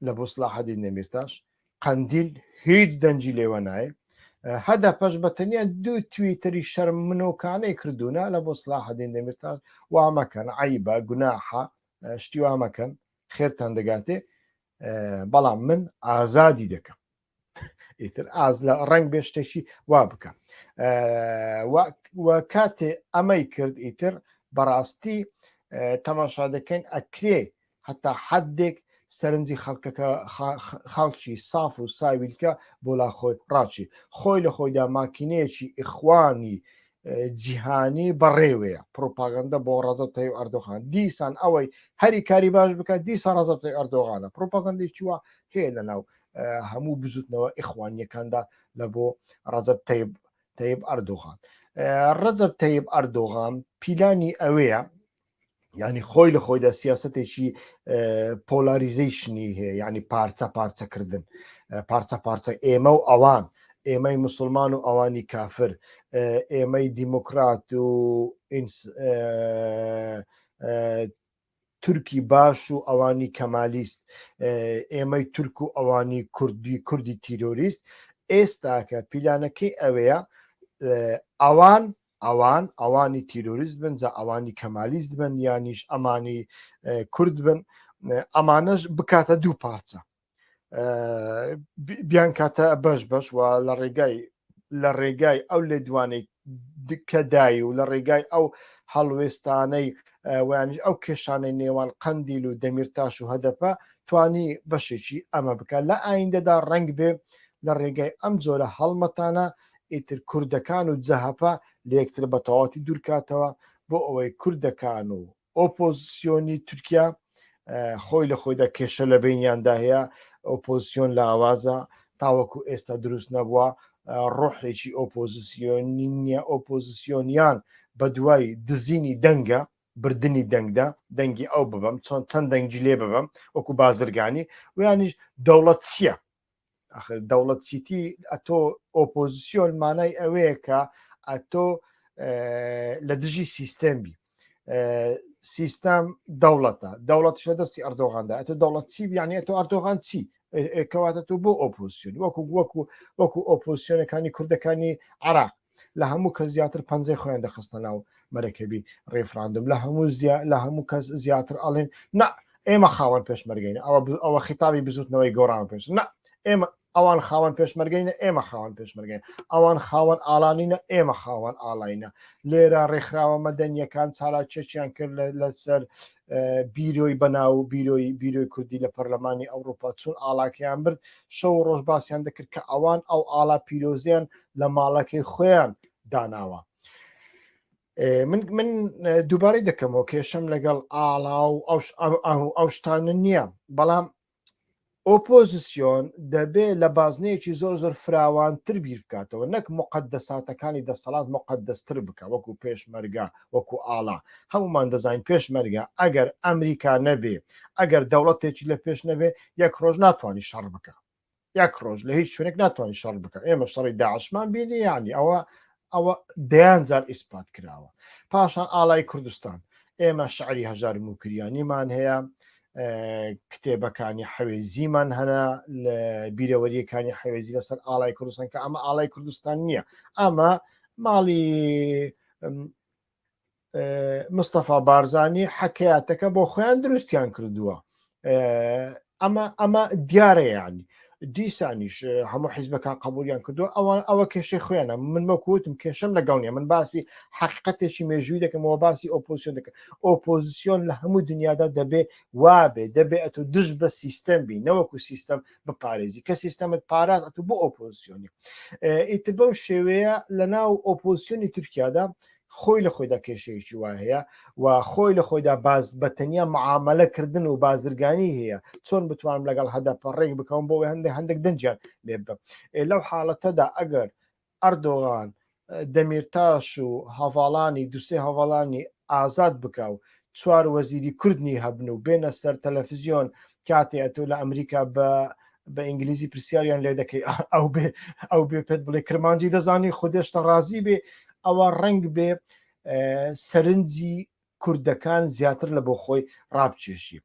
لە بۆ سلاحەدین دەمیرتاش قەندیل هیچ دەنگی لێوە نایە هەدەپەش بە تەنیا دوو تویتەری شەرم منۆکانەی کردوونە لە بۆ سلاحەدین دەمیرتاش وا مەکەن عیبە گوناحە شتی وا مەکەن خێرتان دەگاتێ بەڵام من ئازادی دەکەم ئیتر ئاز لە ڕنگ بێ شتێکی وا بکە کاتێ ئەمەی کرد ئیتر بەڕاستی تەماشا دەکەین ئەکرێ هەتا حدێک سەرنجی خەڵکەکە خەڵکی ساف و ساویلکە بۆ لا خۆی ڕاچی خۆی لە خۆیدا ماکینەیەکی ئیخوانی جیهانی بەڕێوەیە پروپاگەندە بۆ ڕەجەب تەیب ئەردۆغان دیسان ئەوەی هەری کاری باش بکات دیسان ڕەجەب تەیب ئەردۆغانە پروپاگەندێکی وا هەیە لە ناو هەموو بزوتنەوە ئیخوانیەکاندا لە بۆ ڕەجەب تەیب تەیب ئەردۆغان ڕەجەب تەیب ئەردۆغان پیلانی ئەوەیە ینی خۆی لە خۆیدا سیاستێکی polarization ی هەیە ینی پارچە پارچەکردن پارچە پارچە ئێمە و ئەوان ئێمەی مسلمان و ئەوانی کافر ئێمەی دیموکرات و تورکی باش و ئەوانی کەمالیست ئێمەی تورک و ئەوانی کوردی کوردی تیرۆریست ئێستاکە پیلانەکەی ئەوەیە ئەوان ئەوان ئەوانی تیرۆریست بن جا ئەوانی کەمالیست بن یانیش ئەمانی کورد بن ئەمانەش بکاتە دوو پارچە بیان کاتە بەش بەش و لە ڕێگای لە ڕێگای ئەو لێدوانەی کە دای و لە ڕێگای ئەو هەڵوێستانەی ویانیش ئەو کێشانەی نێوان قەندیل و دەمیرتاش و هەدەپە توانی بەشێکی ئەمە بکە لە ئایندەدا ڕنگ بێ لە ڕێگای ئەم جۆرە هەڵمەتانە ئیتر کوردەکان و جەهەپە لە یەکتر بە تەواوەتی دوورکاتەوە بۆ ئەوەی کوردەکان و ئۆپۆزسیۆنی تورکیا خۆی لە خۆیدا کێشە لە بینیاندا هەیە ئۆپۆزسیۆن لاوازە تاوەکو ئێستا دروست نەبووە ڕۆحێکی ئۆپۆزیسیۆنی نییە ئۆپۆزیسیۆنیان بە دوای دزینی دەنگە بردننی دەنگدا دەنگی ئەو ببم چۆن چەند دەنگی لێ ببم وەکو بازرگانی ویانیش دەوڵەت چییە ئەخر دەوڵەت چیتی ئەتۆ ئۆپۆزیسیۆن مانای ئەوەیە کە ئەتۆ لە دژی سیستەم بی سیستەم دەوڵەتە دەوڵەتش لە دەستی ئەردۆغاندا ئەتۆ دەوڵەت چی بیانی ئەتۆ ئەردۆغان چی کەواتە تۆ بۆ ئۆپۆزیسیۆن وەکو وەکو وەکو ئۆپۆزیسیۆنەکانی کوردەکانی عراق لە هەموو کەس زیاتر پەنجەی خۆیان دەخستە ناو مەرەکەبی ڕێفراندوم لە هەموو لە هەموو کەس زیاتر ئەڵێن نا ئێمە خاوەن پێشمەرگەین ئەوە ئەوە خیتابی بزوتنەوەی گۆڕان پێش نا ئێمە ئەوان خاوەن پێشمەرگەینە ئێمە خاوەن پێشمەرگەین ئەوان خاوەن ئاڵانینە ئێمە خاوەن ئاڵاینە لێرە ڕێکخراوە مەدەنیەکان چالاکیەکیان کرد لەسەر بیرۆی بەناو بیرۆی بیرۆی کوردی لە پەرلەمانی ئەوروپا چون ئاڵاکەیان برد شەو ڕۆژ باسیان دەکرد کە ئەوان ئەو ئاڵا پیرۆزیان لە ماڵەکەی خۆیان داناوە من من دووبارەی دەکەمەوە کێشەم لەگەڵ ئاڵا و ئەو شتانە نییە بەڵام ئۆپۆزیسیۆن دەبێ لە بازنەیەکی زۆر زۆر فراوانتر بیر بکاتەوە نەک موقەدەساتەکانی دەسەڵات موقەدەستر بکا وەکو پێشمەرگە وەکو ئاڵا هەمومان دەزانین پێشمەرگە ئەگەر ئەمریکا نەبێ ئەگەر دەوڵەتێکی لە پێش نەبێ یەک ڕۆژ ناتوانانی شەڕ بکە یەک ڕۆژ لە هیچ شوێنێک ناتوانانی شەڕ بکە ئێمە شەڕی داعشمان بینی یعنی ئەوە ئەوە دەیان جار ئیسپات کراوە پاشان ئاڵای کوردستان ئێمە شعری هەژار موکریانیمان هەیە کتێبەکانی حەوێزیمان هەنا لە بیرەوەریەکانی حەوێزی لەسەر ئاڵای کوردستان کە ئەمە ئاڵای کوردستان نییە ئەمە ماڵی مستەفا بارزانی حەکەیاتەکە بۆ خۆیان دروستیان کردووە ئەمە ئەمە دیارە ینی. دیسانیش هەموو حیزبەکان قبولیان کردو ئەوە ئەوە کێشەی خۆیانە من وەکوتم کێشەم لەگەڵ نیە من باسی حقیقەتێکی مێژووی دەکەمەوە باسی ئۆپۆزیسیۆن دەکەم ئۆپۆزیسیۆن لە هەموو دنیادا دەبێ وابێ دەبێ ئەتو دژ بە سیستەم بی نەوەکو سیستەم بپارێزی کە سیستەمت پاراست ئەتو بۆ ئۆپۆزیسیۆنی ئیتر بەو شێوەیە لە ناو ئۆپۆزیسیۆنی تورکیادا خۆی لە خۆیدا کێشەیەکی وا هەیە و خۆی لە خۆیدا باز بە تەنیا معاملە کردن و بازرگانی هەیە چۆن بتوانم لەگەڵ هەدەپە ڕێک بکەم بۆ هەندێک هەندێک دەنجیان لێ بم لەو حاڵەتەدا ئەگەر ئەردۆغان دەمیرتاش و هەڤاڵانی دوسێ هەڤاڵانی ئازاد بکا و چوار وەزیری کوردنی هەبن و بێنە سەر تەلەفزیۆن کاتێ ئەتۆ لە ئەمریکا بە بە ئینگلیزی پرسیاریان لێ دەکەی ئەو بێ ئەو بێ پێت بڵێ کرمانجی دەزانی خودێشتە ڕازی بێ ئەوە ڕەنگ بێ سەرنجی کوردەکان زیاتر لە بۆ خۆی ڕابچێشی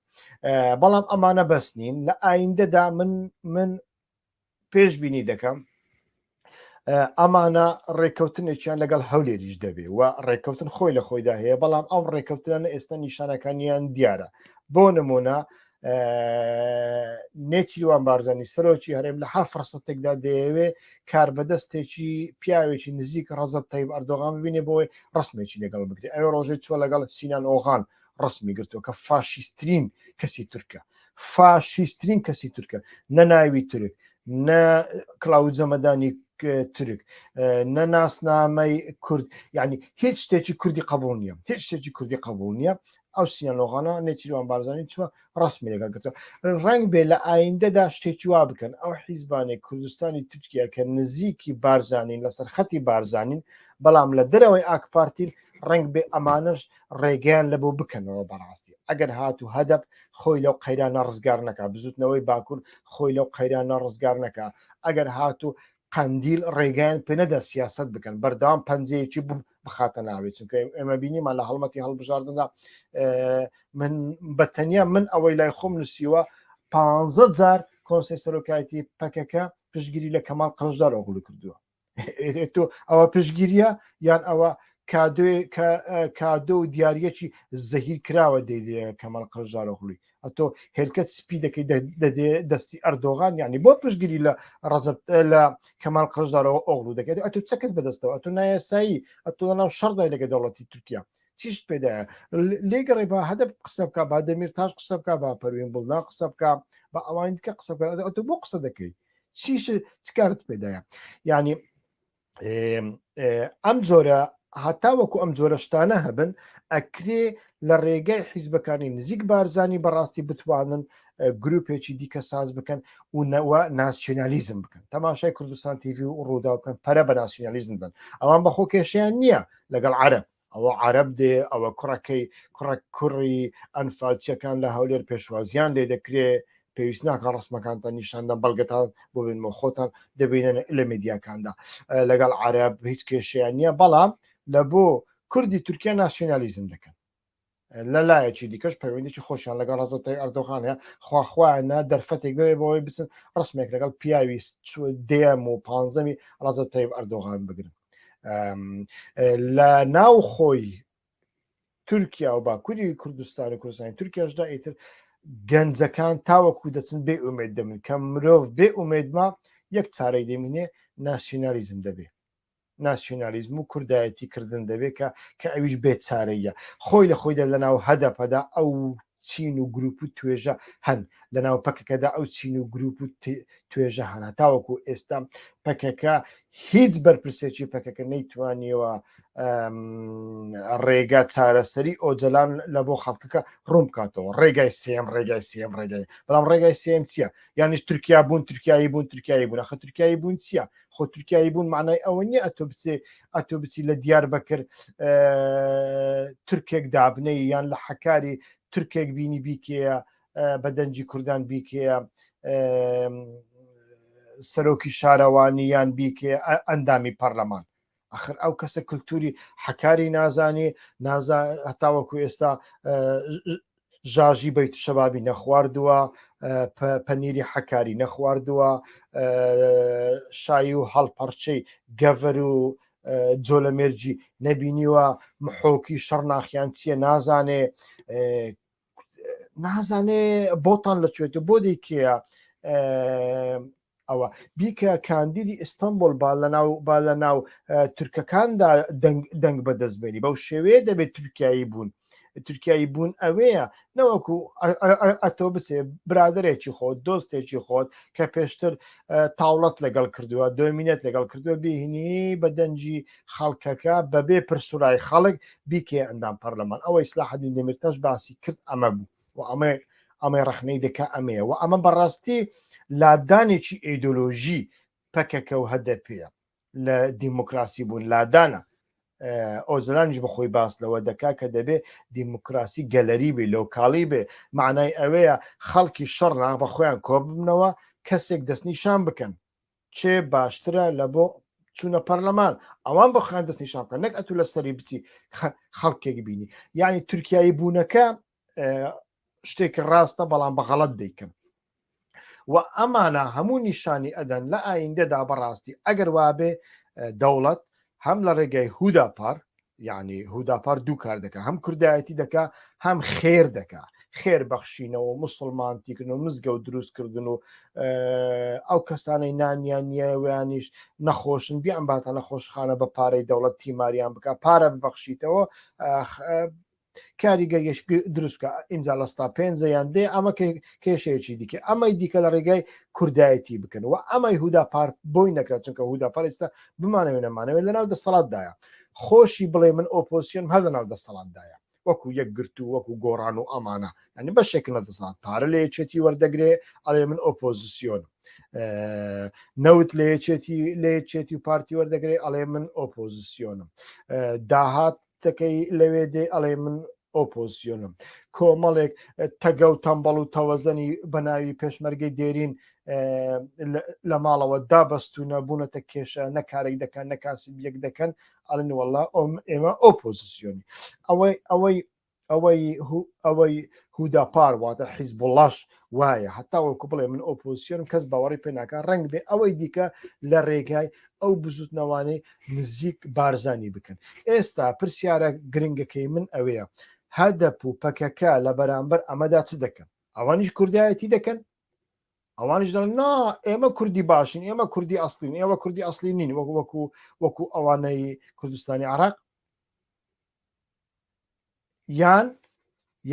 بەڵام ئەمانە بەس نین لە ئایندەدا من من پێشبینی دەکەم ئەمانە ڕێککەوتنێکیان لەگەڵ هەولێریش دەبێ و ڕێککەوتن خۆی لە خۆیدا هەیە بەڵام ئەو ڕێککەوتنانە ئێستا نیشانەکانیان دیارە بۆ نمونە نێچیروان بارزانی سەرۆکی هەرێم لە هەر فرسەتێکدا دەیەوێ کاربەدەستێکی پیاوێکی نزیک ڕەجەب تەیب ئەردۆغان ببینێ بۆی ڕسمێکی لەگەڵ بگرێ ئەوێ ڕۆژێک چوە لەگەڵ سینان ئۆغان ڕسمی گرتووە کە فاشیسترین کەسی تورکە فاشیسترین کەسی تورکە نە ناوی تورک نە کڵاو جەمەدانی تورک نە ناسنامەی کورد یعنی هیچ شتێکی کوردی قبول نییە هیچ شتێکی کوردی قبول نییە ئەو سیانۆغانە نێچیروان بارزانی چوە ڕسمی لەگەڵ گرتووە ڕەنگ بێ لە ئایندەدا شتێکی وا بکەن ئەو حیزبانەی کوردستانی تورکیا کە نزیکی بارزانین لەسەر خەتی بارزانین بەڵام لە دەرەوەی ئاکپارتین ڕەنگ بێ ئەمانەش ڕێگەیان لە بۆ بکەنەوە بەڕاستی ئەگەر هاتوو هەدەپ خۆی لەو قەیرانە ڕزگار نەکا بزوتنەوەی باکوور خۆی لەو قەیرانە ڕزگار نەکا ئەگەر هاتوو قەندیل ڕێگەیان پێ نەدا سیاسەت بکەن بەردەوام پەنجەیەکی بخاتە ناوێ چونکە ئێمە بینیمان لە هەڵمەتی هەڵبژاردندا من بە تەنیا من ئەوەی لای خۆم نووسیوە پ جار کۆنسەی سەرۆکایەتی پەکەکە پشتگیری لە کەمال قەڵشدار ئۆغلو کردووە تۆ ئەوە پشتگیریە یان ئەوە کادۆ و دیارەکی زەهیر کراوە دەیدێ کەمال قەڵشدارۆغڵوی ئەتۆ هێلکەت سپی دەکەی دەدێ دەستی ئەردۆغان یعنی بۆ پشتگیری لە ڕەجەب لە کەمال قەڵشدارەوە ئۆغلو دەکەێت ئەتو چەکت بەدەستەوە ئەتو نایاسایی ئەتۆ لەناو شەڕدای لەگە دەوڵەتی تورکیا چیشت پێدایە لێگەڕێ با هەدەپ قسە بکە با دەمیر تاش قسە بکە با پەروین بوڵدان قسە بکە با ئەوان دیکە قسە بکە ئەتۆ بۆ قسە دەکەی چیش چ کارت پێدایە یعنی ئەم جۆرە هەتاوەکو ئەم جۆرە شتانە هەبن ئەکرێ لە ڕێگای حیزبەکانی نزیک بارزانی بەڕاستی بتوانن گروپێکی دیکە ساز بکەن و نەوە ناسیۆنالیزم بکەن تەماشای کوردستان تیڤی و ڕوودا بکەن پەرە بە ناسیۆنالیزم بن ئەوان بەخۆ کێشیان نییە لەگەڵ عەرەب ئەوە عەرەب دێ ئەوە کوڕەکەی کوڕە کوڕی ئەنفالچیەکان لە هەولێر پێشوازیان لێ دەکرێ پێویست ناکە ڕسمەکانتان نیشاندان بەڵگەتان بۆ بینمە خۆتان دەبینن لە میدیاکاندا لەگەڵ عەرەب هیچ کێشیان نییە بەڵام لە بۆ کوردی تورکیا ناسیۆنالیزم دەکەن لە لایەکی دیکەش پەیوەندیی خۆشیان لەگەڵ ڕەجەب تەیب ئەردۆغان هەیە خواخوایانە دەرفەتێک بێ بۆی بچن ڕسمێک لەگەڵ پیاوی دێم و پانزەمی ڕەجەب تەیب ئەردۆغان بگرن لە ناو خۆی تورکیا و باکووری کوردستان و کوردستانی تورکیاشدا ئیتر گەنجەکان تاوەکو دەچن بێ ئومێد دەبن کە مرۆڤ بێ ئومێدما یەک چارەی دەمینێ ناسیۆنالیزم دەبێ ناسیۆنالیزم و کوردایەتی کردن دەبێت کە کە ئەویش بێ چارەیە خۆی لە خۆیدا لە ناو هەدەپەدا ئەو چین و گروپ و توێژە هەن لە ناو پەکەکەدا ئەو چین و گروپ و توێژە هەن هەتاوەکو ئێستا پەکەکە هیچ بەرپرسێکی پەکەکە نەیتوانیوە ڕێگا چارەسەری ئۆجەلان لە بۆ خەڵکەکە ڕوون بکاتەوە ڕێگای سێم ڕێگای سێم ڕێگای بەڵام ڕێگای سێم چییە یانیش تورکیا بوون تورکایی بوون تورکایی بوون ئەخە تورکایی بوون چییە خۆ تورکایی بوون معنای ئەوە نییە ئەتۆ بچێ ئەتۆ بچی لە دیار بەکر تورکێک دابنەی یان لە حەکاری تورکێک بینی بیکەیە بە دەنگی کوردان بیکەیە سەرۆکی شارەوانی یان بیکێ ئەندامی پەرلەمان ئەخر ئەو کەسە کللتوری حەکاری نازانی نازا هەتاوەکو ئێستا ژاژی بەیت شەبابی نەخواردووە پەنیری حەکاری نەخواردووە شایی و هەڵپەڕچەی گەڤەر و جۆلەمێرگی نەبینیوە محۆکی شەڕناخیان چییە نازانێ نازانێ بۆتان لە کوێت و بۆ دیکەیە. ئەوە بیکە کاندیدی ئیستانبول با لەناو با لەناو تورکەکاندا دەنگ دەنگ بەدەست بێنی بەو شێوەیە دەبێت تورکایی بوون تورکایی بوون ئەوەیە نەوەکو ئەتۆ بچێ برادێکی خۆت دۆستێکی خۆت کە پێشتر تاوڵەت لەگەڵ کردووە دۆمینێت لەگەڵ کردووە بهینی بە دەنگی خەڵکەکە بەبێ پرسورای خەڵک بیکێ ئەندام پەرلەمان ئەوە ئیسلاحەدین دەمیرتاش باسی کرد ئەمە بوو و ئەمە ئەمەی ڕەخنەی دەکا ئەمەیە و ئەمە بەڕاستی لادانێکی ئیدۆلۆژی پەکەکە و هەدەپەیە لە دیموکراسی بوون لادانە ئۆجەلانیش بەخۆی باس لەوە دەکا کە دەبێ دیموکراسی گەلەری بێ لۆکاڵی بێ معنای ئەوەیە خەڵکی شەڕناخ بە خۆیان کۆببنەوە کەسێک دەستنیشان بکەن چێ باشترە لە بۆ چوونە پەرلەمان ئەوان بە خۆیان دەستنیشان بکەن نەک ئەتو لە سەری بچی خەڵکێک بینی یعنی تورکایی بوونەکە شتێکی ڕاستە بەڵام بە غەڵەت دەیکەن و ئەمانە هەموو نیشانی ئەدەن لە ئایندەدا بەڕاستی ئەگەر وابێ دەوڵەت هەم لە ڕێگای هودا پار یعنی هوداپار دوو کار دەکە هەم کوردایەتی دەکا هەم خێر دەکا خێر بەخشینەوە مسلمانتیکردن و مزگەوت دروستکردن و ئەو کەسانەی نانیان نییە ویانیش نەخۆشن بیان باتە نەخۆشخانە بە پارەی دەوڵەت تیماریان بکە پارە ببەخشیتەوە کاریگەریش دروست بکە ئینجا لەستا پێنجە یان دێ ئەمە کێشەیەکی دیکە ئەمەی دیکە لە ڕێگای کوردایەتی بکەن و ئەمەی هودا پار بۆی نەکرا چونکە هودا پار ئێستا بمانەوێ نەمانەوێت لەناو دەسەڵاتدایە خۆشی بڵێ من ئۆپۆسیۆن هەر لەناو دەسەڵاتدایە وەکو یەکگرتوو وەکو گۆڕان و ئەمانە یعنی بەشێک لە دەسەڵات پارە لە یەکێتی وەردەگرێ ئەڵێ من ئۆپۆزیسیۆن نەوت لە یەکێتی لە یەکێتی و پارتی وەردەگرێ ئەڵێ من ئۆپۆزیسیۆنم داهات تەکەی لەوێ دێ ئەڵێ من ئۆپۆزیسیۆنم کۆمەڵێک تەگە و تەمبەڵ و تەوەزەنی بەناوی پێشمەرگەی دێرین لە ماڵەوە دابەستونە بوونەتە کێشە نە کارێک دەکەن نە کاسبیەک دەکەن ئەڵێن وەڵا ئەم ئێمە ئۆپۆزیسیۆنی ئەوەی ئەوەی ئەوەی ئەوەی هوداپار واتە حیزبوڵاش وایە هەتا وەکو بڵێ من ئۆپۆزیسیۆنم کەس باوەڕی پێ ناکات ڕەنگ بێ ئەوەی دیکە لە ڕێگای ئەو بزوتنەوانەی نزیک بارزانی بکەن ئێستا پرسیارە گرنگەکەی من ئەوەیە هەدەپ و پەکەکە لە بەرامبەر ئەمەدا چ دەکەن ئەوانیش کوردایەتی دەکەن ئەوانیش دەڵێن نا ئێمە کوردی باشین ئێمە کوردی ئەسلین ئێوە کوردی ئەسلی نین وەکو وەکو وەکو ئەوانەی کوردستانی عراق یان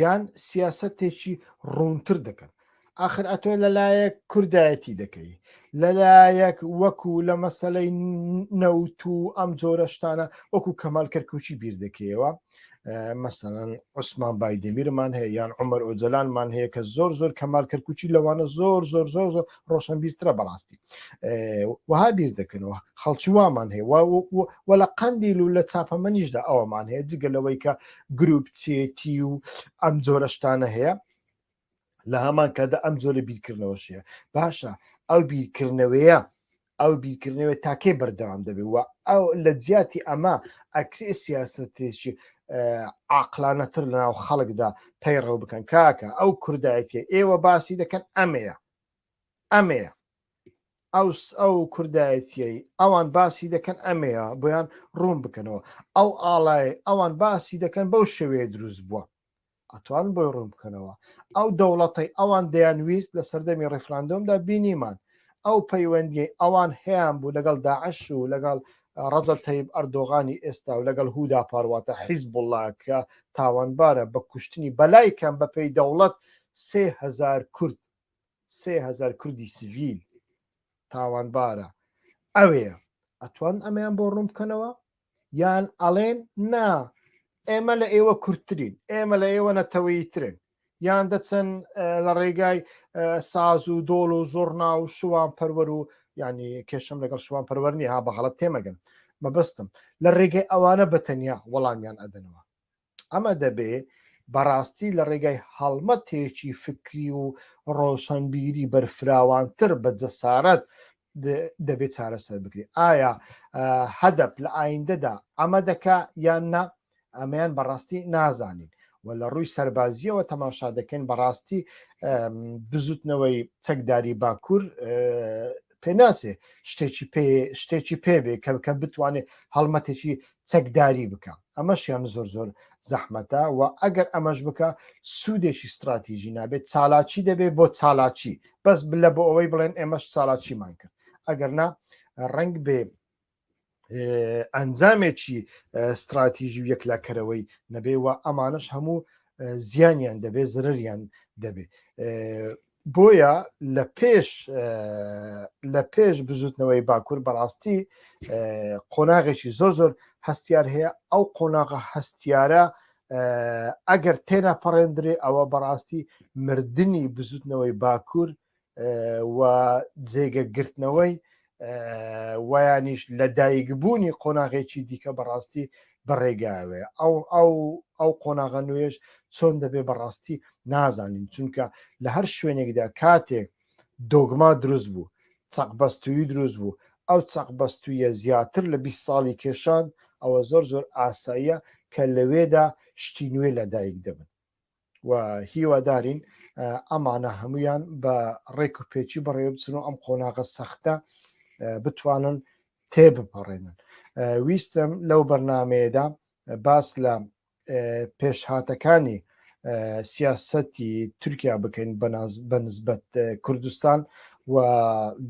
یان سیاسەتێکی ڕوونتر دەکەن ئاخر ئەتۆ لەلایەک کوردایەتی دەکەی لەلایەک وەکو لە مەسلەی نەوت و ئەم جۆرە شتانە وەکو کەمال کەرکوچی بیر دەکەیەوە مەسەەن عوسمان بایدەمیرمان هەیە یان عمر ئۆجەلانمان هەیە کە زۆر زۆر کەمال کەرکوچی لەوانە زۆر زۆر زۆر زۆر ڕۆشنبیرترە بەڕاستی وەها بیر دەکەنەوە خەڵکی وامان هەیە و لە قەندیل و لە چاپەمەنیشدا ئەوەمان هەیە جگە لەوەی کە گروپ چێتی و ئەم جۆرە شتانە هەیە لە هەمان کاتدا ئەم جۆرە بیرکردنەوەش هەیە باشە ئەو بیرکردنەوەیە ئەو بیرکردنەوەی تاکەی بەردەوام دەبێت و ئەو لە جیاتی ئەمە ئەکرێ سیاستێکی عقلانەتر لە ناو خەڵکدا پەیڕەو بکەن کاکە ئەو کوردایەتیە ئێوە باسی دەکەن ئەمەیە ئەمەیە ئەو ئەو کوردایەتیەی ئەوان باسی دەکەن ئەمەیە بۆیان ڕوون بکەنەوە ئەو ئاڵای ئەوان باسی دەکەن بەو شێوەیە دروست بووە ئەتوان بۆی ڕوون بکەنەوە ئەو دەوڵەتەی ئەوان دەیانویست لە سەردەمی ڕیفراندۆمدا بینیمان ئەو پەیوەندیەی ئەوان هەیان بوو لەگەڵ داعش و لەگەڵ ڕەجەب تەیب ئەردۆغانی ئێستا و لەگەڵ هودا پارواتە حیزبوڵڵا کە تاوانبارە بە کوشتنی بەلای کەم بەپێی دەوڵەت 3000 کورد 3000 کوردی سڤیل تاوانبارە ئەوەیە ئەتوان ئەمەیان بۆ ڕوون بکەنەوە یان ئەڵێن نا ئێمە لە ئێوە کورتترین ئێمە لە ئێوە نەتەوەیی ترن یان دەچن لە ڕێگای ساز و دۆڵ و زۆرنا و شوان پەروەر و ینی کێشم لەگەڵ شوان پەروەر نیە ها بە غەڵەت تێمەگەن مەبەستم لە ڕێگەی ئەوانە بە تەنیا وەڵامیان ئەدەنەوە ئەمە دەبێ بەڕاستی لە ڕێگای هەڵمەتێکی فکری و ڕۆشنبیری بەرفراوانتر بە جەسارەت دەبێت چارەسەر بکرێت ئایا هەدەپ لە ئایندەدا ئەمە دەکا یان نا ئەمەیان بەڕاستی نازانین و لە ڕووی سەربازیەوە تەماشا دەکەین بەڕاستی بزوتنەوەی چەکداری باکوور. پێ ناچێ شتێکی پێ شتێکی پێ بێ کە کە بتوانێت هەڵمەتێکی چەکداری بکە ئەمەشیان زۆر زۆر زەحمەتە و ئەگەر ئەمەش بکە سوودێکی استراتیژی نابێت چالاکی دەبێت بۆ چالاکی بەس بلە بۆ ئەوەی بڵێن ئێمەش چالاکیمان کرد ئەگەر نا ڕنگ بێ ئەنجامێکی استراتیژی و یەکلاکەرەوەی نەبێ و ئەمانەش هەموو زیانیان دەبێ زرریان دەبێ بۆیە لە پێش لە پێش بزوتنەوەی باکوور بەڕاستی قۆناغێکی زۆر زۆر هەستیار هەیە ئەو قۆناغە هەستیارە ئەگەر تێناپەڕێندرێ ئەوە بەڕاستی مردنی بزوتنەوەی باکوور و جێگە گرتنەوەی ویانیش لە دایکبوونی قۆناغێکی دیکە بەڕاستی بەڕێگاوێ ئەو ئەو ئەو قۆناغە نوێش چۆن دەبێ بەڕاستی نازانین چونکە لە هەر شوێنێکدا کاتێک دۆگما دروست بوو چەقبەستووی دروست بوو ئەو چەقبەستوویە زیاتر لە 20 ساڵی کێشان ئەوە زۆر زۆر ئاساییە کە لەوێدا شتی نوێ لەدایک دەبن و هیوادارین ئەمانە هەمویان بە ڕێک و پێچی بەڕێوە بچن و ئەم قۆناغە سەختە بتوانن تێبپەڕێنن ویستم لەو بەرنمەیەدا باس لە پێشهاتەکانی سیاسەتی تورکیا بکەین بەنسبەت کوردستان و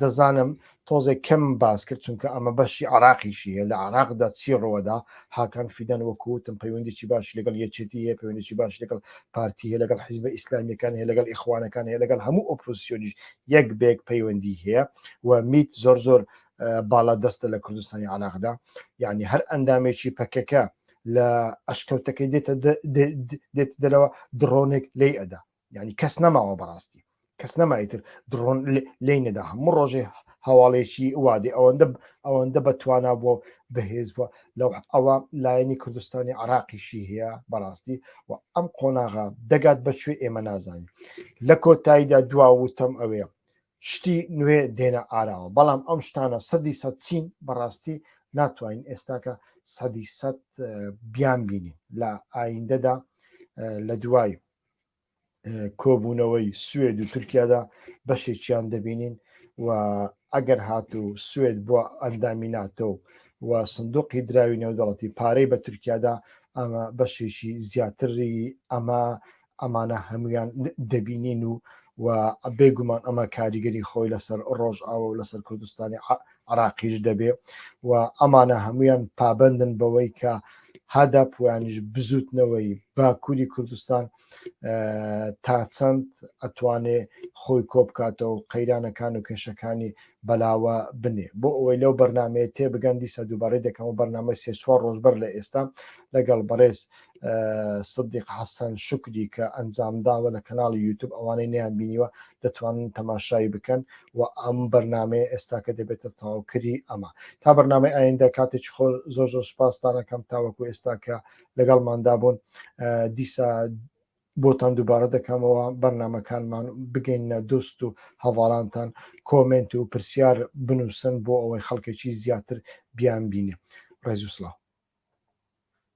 دەزانم تۆزێک کەم باس کرد چونکە ئەمە بەشی عراقیشی هەیە لە عراقدا چی ڕووەدا هاکان فیدان وەکوتم پەیوەندیی باش لەگەڵ یەکێتی هەیە پەیوەندیی باش لەگەڵ پارتی هەیە لەگەڵ حیزبە ئیسلامیەکان هەیە لەگەڵ ئیخوانەکان هەیە لەگەڵ هەموو ئۆپۆزیسیۆنیش یەک بێک پەیوەندی هەیە و میت زۆر زۆر باڵا دەستە لە کوردستانی عراقدا یعنی هەر ئەندامێکی پەکەکە لە ئەشکەوتەکەی دێتە دێتە دەرەوە دڕۆنێک لی ئەدا یعنی کەس نەماوە بەڕاستی کەس نەمایتر دڕۆن لی نەدا هەموو ڕۆژێ هەواڵێکی وادێ ئەوەندە ئەوەندە بە توانا بووە بەهێز بووە لەو ئەوە لایەنی کوردستانی عراقیشی هەیە بەڕاستی و ئەم قۆناغا دەگات بەکوێ ئێمە نازانین لە کۆتاییدا دواوتەم ئەوەیە شتی نوێ دێنە ئاراوە بەڵام ئەم شتانە سەدی سەد چین بەڕاستی ناتوانین ئێستاکە سەدی سەد بیان بینین لە ئایندەدا لە دوای کۆبوونەوەی سوێد و تورکیادا بەشێکیان دەبینین و ئەگەر هاتوو سوێد بۆ ئەندامی ناتۆ و سندوقی دراوی نێودەوڵەتی پارەی بە تورکیادا ئەمە بەشێکی زیاتری ئەمە ئەمانە هەمویان دەبینین و و بێگومان ئەمە کاریگەری خۆی لەسەر ڕۆژئاوا و لەسەر کوردستانی عراقیش دەبێ و ئەمانە هەمویان پابندن بەوەی کە هەدەپ ویانیش بزوتنەوەی باکووری کوردستان تا چەند ئەتوانێ خۆی کۆبکاتەوە قەیرانەکان و کێشەکانی بەلاوە بنێ بۆ ئەوەی لەو بەرنمەیە تێبگەن دیسا دووبارەی دەکەمەوە بەرنامەی سێ چوار ڕۆژ بەر لە ئێستا لەگەڵ بەڕێز سدیق حەسەن شکری کە ئەنجامداوە لە کەناڵی یوتوب ئەوانەی نیان بینیوە دەتوانن تەماشایی بکەن و ئەم بەرنمەیە ئێستا کە دەبێتە تەواوکەری ئەمە تا بەرنامەی ئایندە کاتێکی خۆ زۆر زۆر سپاستانەکەم تاوەکو ئێستا کە لەگەڵماندا بوون دیسا بۆتان دووبارە دەکەمەوە بەرنامەکانمان بگەینە دۆست و هەواڵانتان کۆمێنت و پرسیار بنووسن بۆ ئەوەی خەڵکێکی زیاتر بیان بینێ ڕێز و سڵاو.